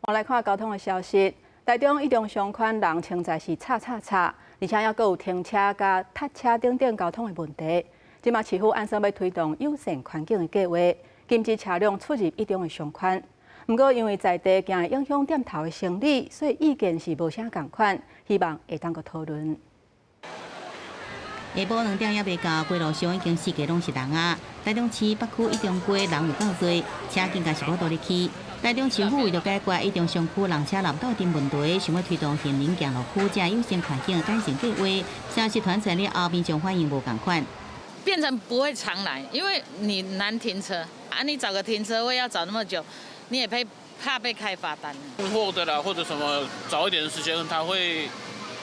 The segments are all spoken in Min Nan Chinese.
我來看交通的消息。台中一中商圈人穿在是吵吵吵，而且猶閣有停車佮塞車等等交通的問題。這馬市府按算欲推動友善環境的計畫，禁止車輛出入一中的商圈。毋過因為在地驚會影響店頭的生意，所以意見是無啥仝款，希望會當閣討論。下晡2點猶未到，街路上已經四界攏是人啊！台中市北區一中街人有夠濟，車更加是無倒入去。台中市府為著解決一中商區人車亂鬥陣問題，想欲推動行人行路區這友善環境的改善計畫。消息傳出了後，民眾反應無仝款。變成不會常來，因為你難停車啊！你找個停車位要找那麼久，你也怕被開罰單。送貨的啦，或者什麼早一點的時間，他會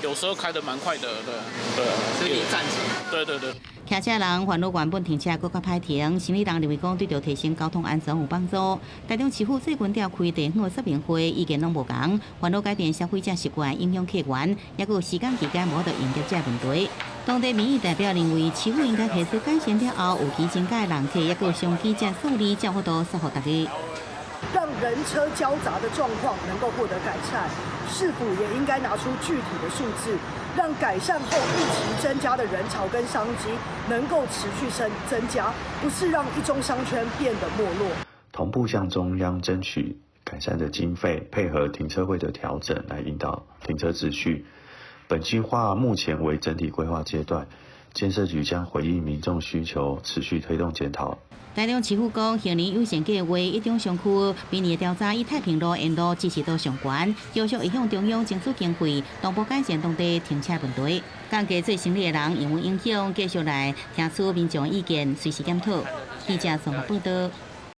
有時候開得蠻快的，對對。所以你暫停。對對對。騎車人煩惱原本停車閣較歹停，生意人認為講對著提升交通安全有幫助。台中市府最近召開地方說明會，意見攏無仝，煩惱改變消費者習慣，影響客源，抑閣有時間期間無得應對這問題。當地民意代表認為，市府應該提出改善了後，有機增加人客，抑閣有商機，這數字才有法度說服大家。讓人車交雜的狀況能夠獲得改善，市府也應該拿出具體的數字，讓改善後預期增加的人潮跟商機能夠持續增加，不是讓一中商圈變得沒落。同步向中央爭取改善的經費，配合停車位的調整來引導停車秩序。本計劃目前為整體規劃階段，建設局將回應民眾需求，持續推動檢討。台中市府講，行人友善計畫一中商區明年調查以太平路沿路支持度上懸，陸續會向中央爭取經費，同步改善當地停車問題。降低做生意的人有無影響，繼續來聽取民眾意見，隨時檢討。記者綜合報道。